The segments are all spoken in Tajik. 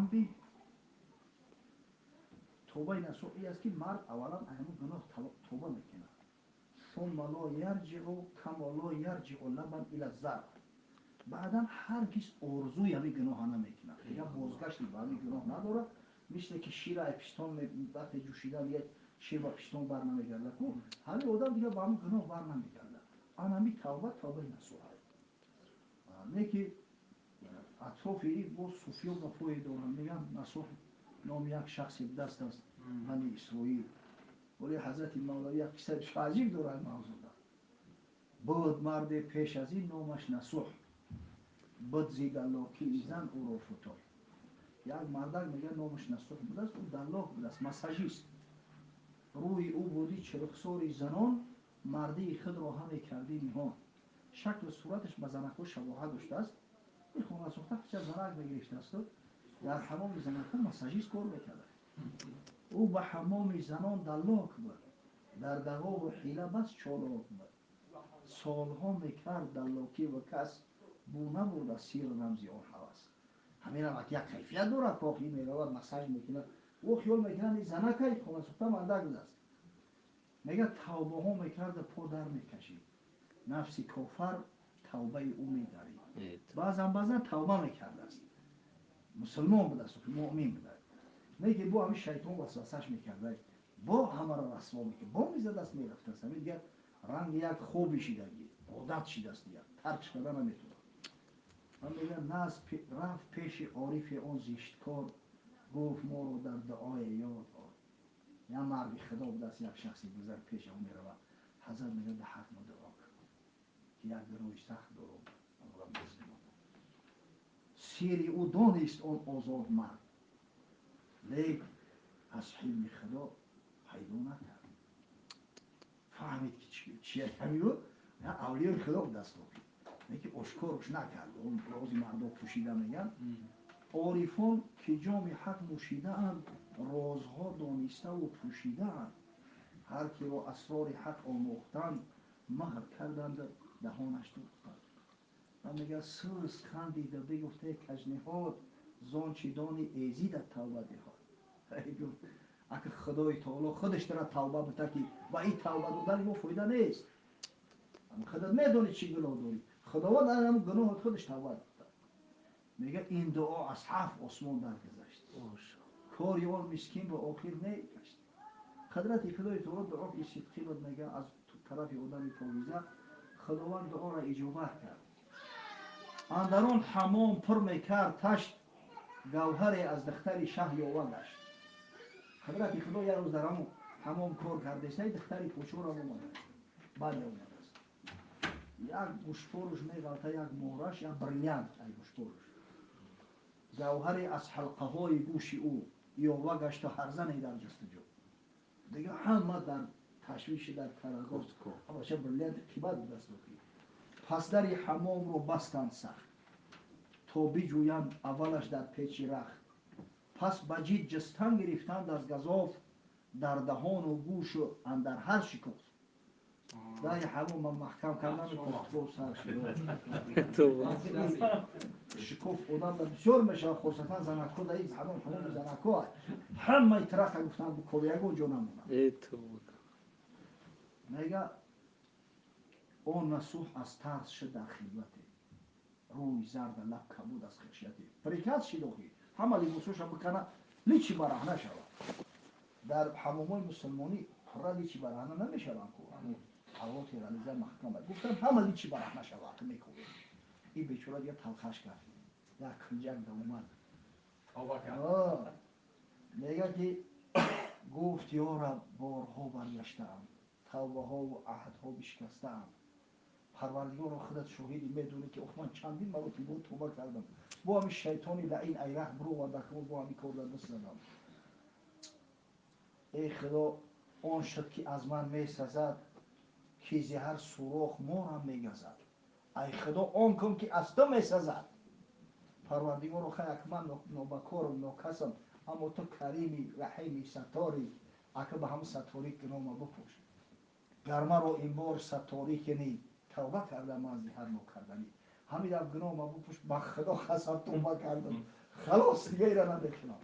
ذنبه. Тавбаи насӯҳ ин аст, ки мард аввалан ҳамин гуноҳ тавба мекунад. ثم لا يرجع كما لا يرجع اللبن إلى الزرع. Баъдан ҳаргиз орзуи ҳамин гуноҳа намекунад, дигар бозгашти ба ҳамин гуноҳ надорад. Мисле ки шира ай пистон вақте ҷӯшидан, дигар шир ба пистон бар намегардад ку, ҳамин одам дигар ба ҳамин гуноҳ бар намегардад. Ан ҳамин тавба тавбаи насӯҳ не, ки атрофи ин боз суфиё гапҳое доранд. Мегӯянд, Насӯҳ номи як шахси даст аст Бани Исроил. Вале ҳазрати Мавлавӣ як қиссаи аҷиб дорад мавзуда. Буд марде пеш аз ин, номаш Насӯҳ буд, зи даллокии зан ӯро футод. Як мардак, мегӯяд, номаш Насӯҳ будааст, ӯ даллок будааст, массажист. Рӯи ӯ буди чирхсори занон, мардии худро ҳаме кардӣ ниҳон. Шаклу сураташ ба занакҳо шабоҳат доштааст. Ин хонасохта пича занак мегирифтаасту дар ҳамоми занакҳо массажист кор мекард. Ӯ ба ҳамоми занон даллок буд, дар дағову ҳила бас чолок буд. Солҳо мекард даллокӣ ва кас бу набурд аз сиру рамзи он ҳавас. Ҳаминам як кайфият дорад, кохи меравад, массаж мекунад, ӯ хиёл мекунад ин занакай, хонасохта мардак будааст. Мегӯяд, тавбаҳо мекарда, по дар мекашид, нафси кофар тавбаи ӯ медарид. Баъзан баъзан тавба мекардааст, мусулмон будааст, муъмин будааст, не ки бо ҳамин шайтон васвасаш мекарда, бо ҳамаро расво мекард, бо мезадааст, мерафтааст. Ҳамин дигар ранги як хоби шидагӣ, одат шидааст, дигар таркш карда наметавонад. Ва мегӯяд, наз рафт пеши орифи он зишткор, гуфт: моро дар дуои ёд ор. Як марди худо будааст, як шахси бузург пеши ӯ меравад. Ҳазрат мегӯяд, дар ҳақ мо дуо кун, ки як гуноҳи сахт дорам. Сири ӯ донист он озод мард, лек аз ҳилми худо пайдо накард. Фаҳмид, ки чия ҳамин авлиёи худо будааст, лекин ошкорш накард, он рози мардо пӯшида. Мегӯянд, орифон ки ҷоми ҳақ нӯшидаанд, розҳо дониставу пӯшидаанд. Ҳар киро асрори ҳақ омӯхтанд, маҳр карданд, даҳонаш дӯхтанд. Ва мегӯяд, сӯз хандида бигуфте: кажниҳод, зон чи дони эзидат тавба диҳод. Гуфт, ака, Худои таоло худаш дара тавба бита, ки ба ин тавба додани мо фоида нест. Худат медонӣ чӣ гуноҳ дорӣ, Худованд ҳам гуноҳат худаш тавба дод. Мегӯяд, ин дуо аз ҳафт осмон даргузашт, кори он мискин ба охир негашт. Қадрати Худои таоло, дуо ки сидқӣ буд, мегӯяд, аз тарафи одами покиза, Худованд дуоро иҷобат кард. Андар он ҳамом пур мекард ташт, гавҳаре аз духтари шаҳ ёва гашт. Қадрати Худо, як рӯз дар ҳамон ҳамом кор кардеста, духтари подшоҳро омада, бале, омадааст. Як гӯшпоруш меғалта, як муҳраш, як бриллиант ай гӯшпоруш. Гавҳаре аз ҳалқаҳои гӯши ӯ ёва гашта, ҳар зане дар ҷустуҷӯ. Дигар ҳама дар ташвиши, дар карагоҳ, ҳамаша бриллианти қимат будааст. Пас дари ҳамомро бастанд сахт, то биҷӯянд аввалаш дар печи рахт. Пас ба ҷид ҷистан гирифтанд аз газоф, дар даҳону гӯшу андар ҳар шикоф. Дари ҳамома маҳкам кардану кофтуков сар шуд. Шикоф одам бисёр мешавад, хосатан занакҳо. Дар ин ҳамом, ҳамоми занакҳо, ҳамаи тарафа гуфтанд, кове ягон ҷо намонад. Мега, он Насӯҳ аз тарс шуд дар хилвате, рӯи зарда, лаб кабуд аз хашияте. Приказ шид охи, ҳама либосоша бикана, личи бараҳна шавад. Дар ҳамомҳои мусулмонӣ пурра личи бараҳна намешаванд ку, авлоти ғализа маҳкам. Гуфтан, ҳама личи бараҳна шавад, мекӯбед. Ин бечора дигар талхаш кард, як кунҷак даомад. Мега, ки гуфт: ё Раб, борҳо баргаштаам, тавбаҳову аҳдҳо бишкастаам. Парвардигоро, худат шоҳидӣ, медонӣ, ки ох, ман чандин маротиба тавба кардам, бо ҳамин шайтони лаин айраҳ бироварда, бо ҳамин кор дар даст задам. Эй Худо, он шуд, ки аз ман месазад, ки зи ҳар сурох морам мегазад. Ай Худо, он кун, ки аз ту месазад. Парвардигоро, хай, ман нобакорам, нокасам, аммо ту карими, раҳими, сатторӣ. Ака, ба ҳамн сатторӣ гуноҳма бипӯш. Гармаро ин бор сатторӣ кунӣ, тавба кардам аз ҳар нокарданӣ, ҳамин даф гуноҳма бипӯш. Ба Худо қасам, тавба кардам. Халос дига ира намекунам.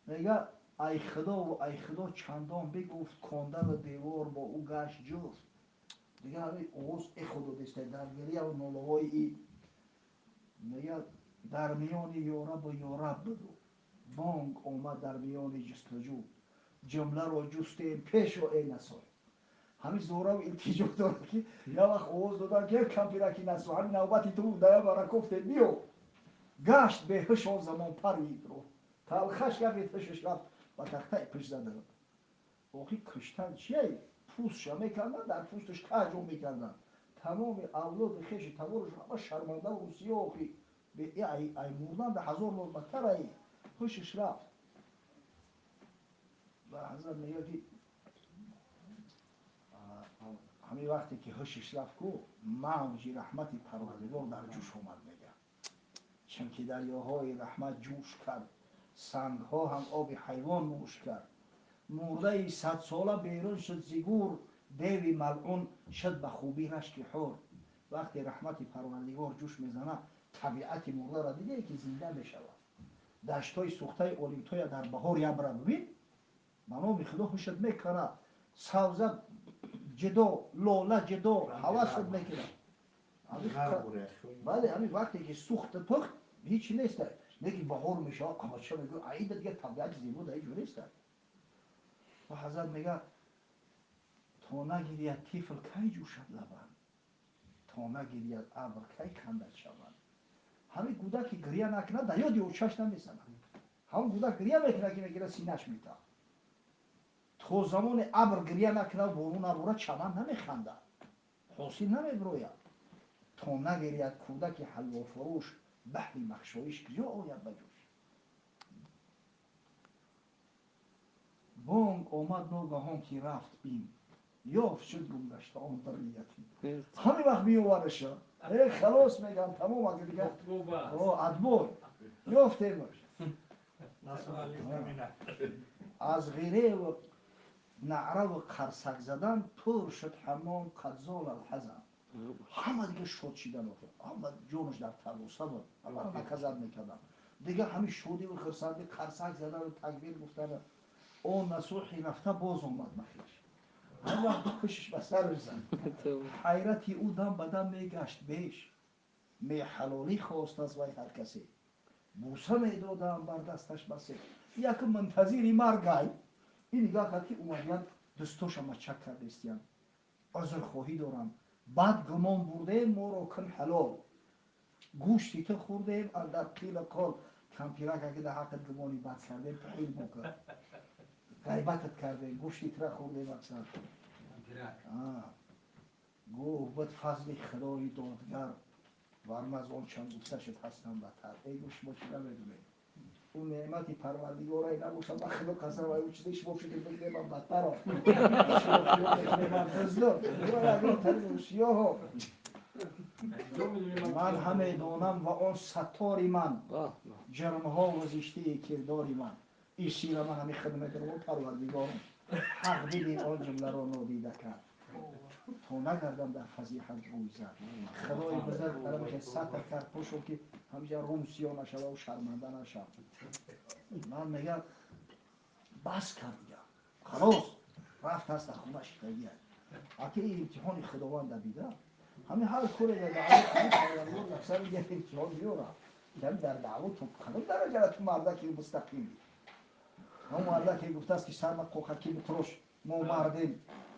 Мега ай худо ва ай худо чандон бигуфт, кондаву девор бо ӯ гашт ҷуфт. Дига ҳамин овоз эхо додеста дар гиряву нолаҳои и. Мега дар миёни ёрабу ёраб буду. Бонг омад дар миёни ҷустуҷӯ. Ҷумларо ҷустем пешо эй насой. Ҳамин зораву илтиҷо дорад ки як вақт овоз додан ки кампираки насо, ҳамин навбати ту дая баракофте биё. Гашт беҳуш он замон парид рӯ. Талхаш гапи ҳушаш рафт ба тахтаи пушт зада. Охи куштан чие? Пӯстша мекардан, дар пӯсташ таҷо мекардан. Тамоми авлоди хеши табораш ҳама шарманда ва русиё охи. Ай мурдан да ҳазор бор бадтар ай. Ҳушаш рафт. Ва ҳазрат мегӯяд ки ҳамин вақте ки ҳушаш рафт ку мавҷи раҳмати парвардигор дар ҷӯш омад мегӯяд. Чунки дарёҳои раҳмат ҷӯш кард, сангҳо ҳам оби ҳайвон нӯш кард. Мурдаи садсола берун шуд зи гур, деви малъун шуд ба хубӣ рашки ҳур. Вақте раҳмати парвардигор ҷӯш мезанад, табиати мурдаро дидае ки зинда мешавад. Даштҳои сӯхтаи олимтоя дар баҳор ябра бибин, ба номи худо ҳушат мекунад, савза ҷидо, лола ҷидо, ҳавасат мекунад. Бале, ҳамин вақте ки сӯхта пухт, ҳеҷ нест. Лекин баҳор мешавад, ҳамача мегӯяд, аида дигар табиати зебо дар ҳеҷ нест. Ва ҳазрат мегӯяд, то нагирияд тифл кай ҷӯшад лабан, то нагирияд абр кай хандад шавад. Ҳамин кӯдак ки гиря накунад, дар ёди очаш намезанад. Ҳамон кӯдак гиря мекунад ки мегирад синаш метавад. То замоне абр гиря накунад, борун наборад, чаман намехандад, ҳосил намебирояд. То нагирияд кӯдаки ҳалвофурӯш, баҳри махшоиш куҷо ояд ба ҷӯш. Бонг омад ногаҳон ки рафт бим, ёфт шуд гумгашта он бариятим. Ҳамин вақт меовараша. Э халос мегам, тамом агар дигар. Адбор. Ёфтемаш. Аз ғиреву наъраву қарсак задан пур шуд ҳамон қадзол алҳазан. Ҳама дига шод шидан охир. Ҳама ҷонаш дар талоса буд. Ҳамаро наказат мекарданд. Дига ҳамин шодиву хурсандӣ, қарсак задану такбир гуфтану он насӯҳи рафта боз омад ба хеш. Ҳар вақт хушиш ба сараш зад. Ҳайрати ӯ дам ба дам мегашт беш. Меҳалолӣ хост аз вай ҳар касе. Бӯса медодам бар дасташ басе. Як мунтазири маргай. Ин нигоҳ кард ки омадиян дӯстоша мачак кардестиян. Узрхоҳӣ дорам. Бад гумон бурдем моро кун ҳалол. Гӯшти ту хӯрдем андар қила қол. Кампирак аги дар ҳаққат гумони бад кардем, паҳил букар. Ғайбатат кардем, гӯшти тура хӯрдем аксар. Гуфт буд фазли худои додгар, варна аз он чанд гуфта шуд ҳастам бадтар. Эй гуфт шумо чӣ намедонед? Ӯ неъмати парвардигорае набошад, ба худо қасам, ӯ чизе шумо фикр мекунед ман бадтарам. Шумо фикр мекунед ман дуздам. Русиёҳо. Ман ҳамедонам ва он саттори ман, ҷирмҳо ва зиштии кирдори ман. Ин сира ман ҳамин худ медонам, парвардигорам. Ҳақ бидин он ҷумларо нодида кард. То нагардам дар фазиҳат рӯй зад. Худои бузург тарафе сатр кард, пӯшо ки ҳамҷа румсиё нашава ва шарманда нашав. Ман мегам бас кард дигар. Халос рафт аст дар хона шитагия. Аки ин имтиҳони худованд дида. Ҳамин ҳар коре дар даъват ҳамин парвардигор дар сари як имтиҳон меорад. Ҳамин дар даъват ту кадом дараҷара ту мардаки мустақимӣ? Ҳамон мардаке гуфтааст ки сарма қоқаки битрош, мо мардем.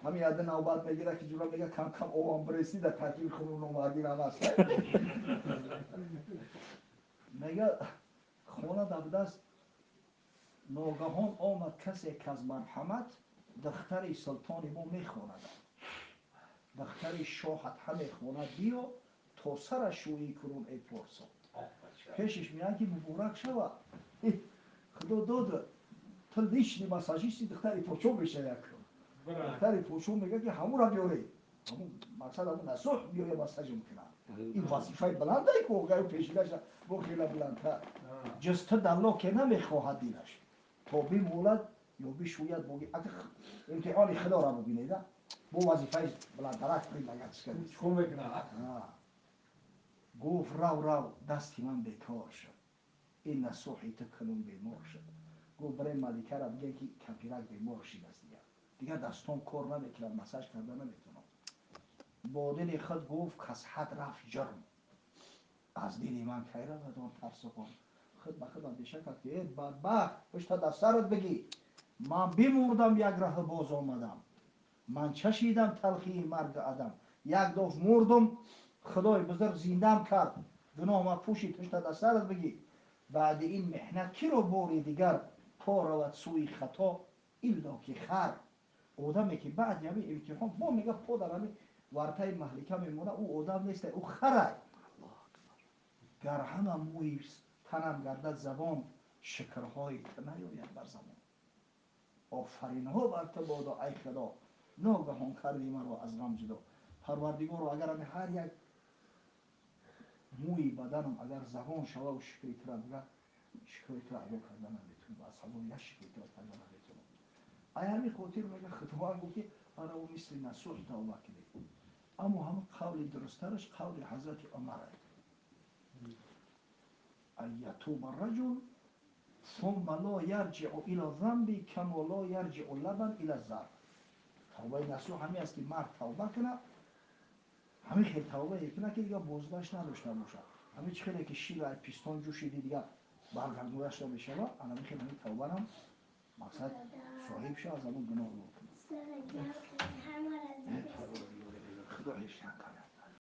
Ҳамин яда навбат мегирад ки ҷура мега кам кам овам биресӣ дар таркиби хуну номардӣ ҳам аст. Мега хона дар даст ногаҳон омад касе ки аз марҳамат духтари султони мо мехонад. Духтари шоҳат ҳамехонад, биё то сара шӯӣ кунун эй порсо. Пешиш меянд ки муборак шавад. Худо дод, ту лични массажисти духтари почо мешавӣ акнун. Духтари почо мегӯяд ки ҳамура биёре. Ҳамун мақсад ҳамун насӯҳ биёя массаж мекунад. Ин вазифаи баландае ки огаю пешидаша бо хела баландтар. Ҷуз ту даллоке намехоҳад дилаш. То бимолад ё бишӯяд боги. Агар имтиҳони худоро бибинед, бо вазифаи баландтарак предлагать кард. Чӣ мекунад? Гуфт рав рав дасти ман бекор шуд. Ин насӯҳи ту кунун бемор шуд. Гуфт, барои маликара бигӯ, ки кампирак бемор шидааст, дигар дастон кор намекунад, массаж карда наметавонад. Бо дили худ гуфт, кас ҳад рафт ҷурм, аз дили ман кай равад он тарсу ғам? Худ ба худ андеша кард, ки э бадбахт, пушта дар сарат бигӣ, ман бимурдам, як раҳ боз омадам, ман чашидам талхии марги адам, як доф мурдум, худои бузург зиндам кард, гуноҳ ма пӯшид, пушта дар сарат бигӣ. Баъди ин меҳнат киро бори дигар по равад сӯи хато, илло ки хар. Одаме ки баъди ҳамин имтиҳон бо мега по дар ҳамин вартаи маҳлика мемонад, ӯ одам нест, ӯ харай. Гар ҳама мӯи танам гардад забон, шукрҳои ту наёяд бар забон. Офаринҳо бар ту бодо, ай худо, ногаҳон карди маро аз ғам ҷудо. Парвардигоро, агар ҳами ҳар як мӯи баданам агар забон шававу шукри тура бигӯяд, шукри тура адо карда наметавонам, аз ҳазор як шукри тура карда наметавонам. Ай ҳамин хотир мега, худованд гуфт, ки ана ӯ мисли насӯҳ тавба кунед. Аммо ҳама қавли дурусттараш қавли ҳазрати Умар аст: ан ятуба раҷул сумма ло ярҷиу ила замби кама ло ярҷиу лабан ила зар. Тавбаи насӯҳ ҳамин аст, ки мард тавба кунад, ҳамин хел тавбае кунад, ки дигар бозгашт надошта бошад. Ҳамин чӣ хеле ки шир ай пистон ҷӯшиди, дигар баргардонаш намешавад, ана ҳамин хел ҳамин тавбарам мақсад соҳиб шава, аз ҳамон гуноҳ дур кунад. Худо ҳифз кунад.